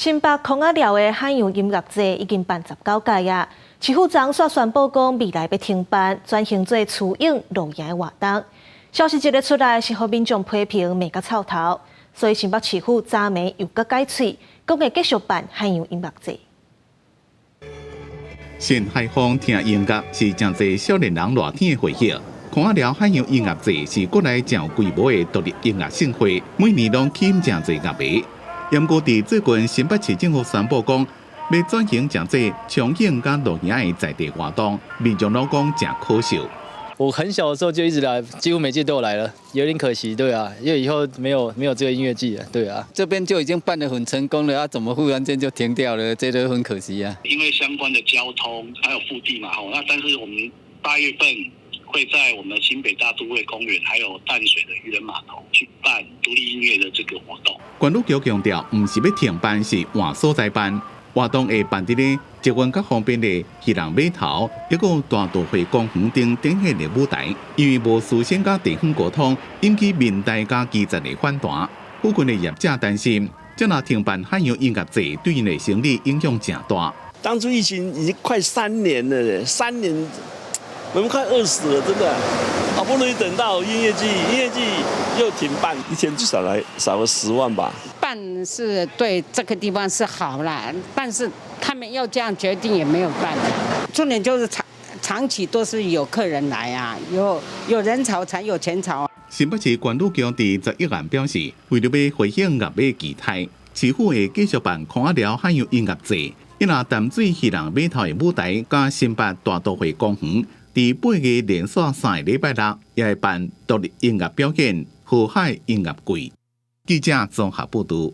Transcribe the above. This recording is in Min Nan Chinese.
新北空仔寮的海洋音樂節已經辦19屆啊，市府昨煞宣布講未來欲停辦，轉型做雛鷹露營的活動。消息一个出來，是予民眾批評罵甲臭頭，所以新北市府昨暝又閣改喙，講會繼續辦海洋音樂節。趁海風聽音樂是誠濟少年人熱天的回憶。空仔寮海洋音樂節是國內誠有規模的獨立音樂盛會，每年攏吸引誠濟樂迷。毋過佇最近新北市政府宣布講，欲轉型成做衝浪佮露營的在地活動，民眾攏講誠可惜。我很小的時候就一直來，幾乎每屆都有來了，有點可惜，對啊，因為以後沒有這個音樂季了，對啊。這邊就已經辦得很成功了，啊，怎麼忽然間就停掉了？這都很可惜啊。因為相關的交通還有腹地嘛，吼，那但是我們8月份會在我們新北大都會公園，還有淡水的漁人碼頭去辦獨立音樂的這個活動。縣旅局強調，毋是欲停辦，是換所在辦。活動會辦佇咧捷運較方便的漁人碼頭，抑閣有大都會公園頂展現的舞台。因為無事先佮地方溝通，引起民代佮基層的反彈。附近的業者擔心，這若停辦海洋音樂節，對𪜶的生意影響誠大。當初疫情已經快三年了，三年，我們快餓死了，真的。好不容易等到音樂季，音樂季又停辦，一天至少來少個10萬吧。辦是對這個地方是好啦，但是他們要這樣決定也沒有辦法。重點就是長長期都是有客人來啊，有人潮才有錢潮。新北市縣旅局佇11暗表示，為著欲回應樂迷期待，市府會繼續辦空仔寮海洋音樂節，伊若淡水漁人碼頭的舞台，佮新北大都會公園，佇8月連續3个禮拜六，也會辦獨立音樂表演、河海音樂季。記者綜合報導。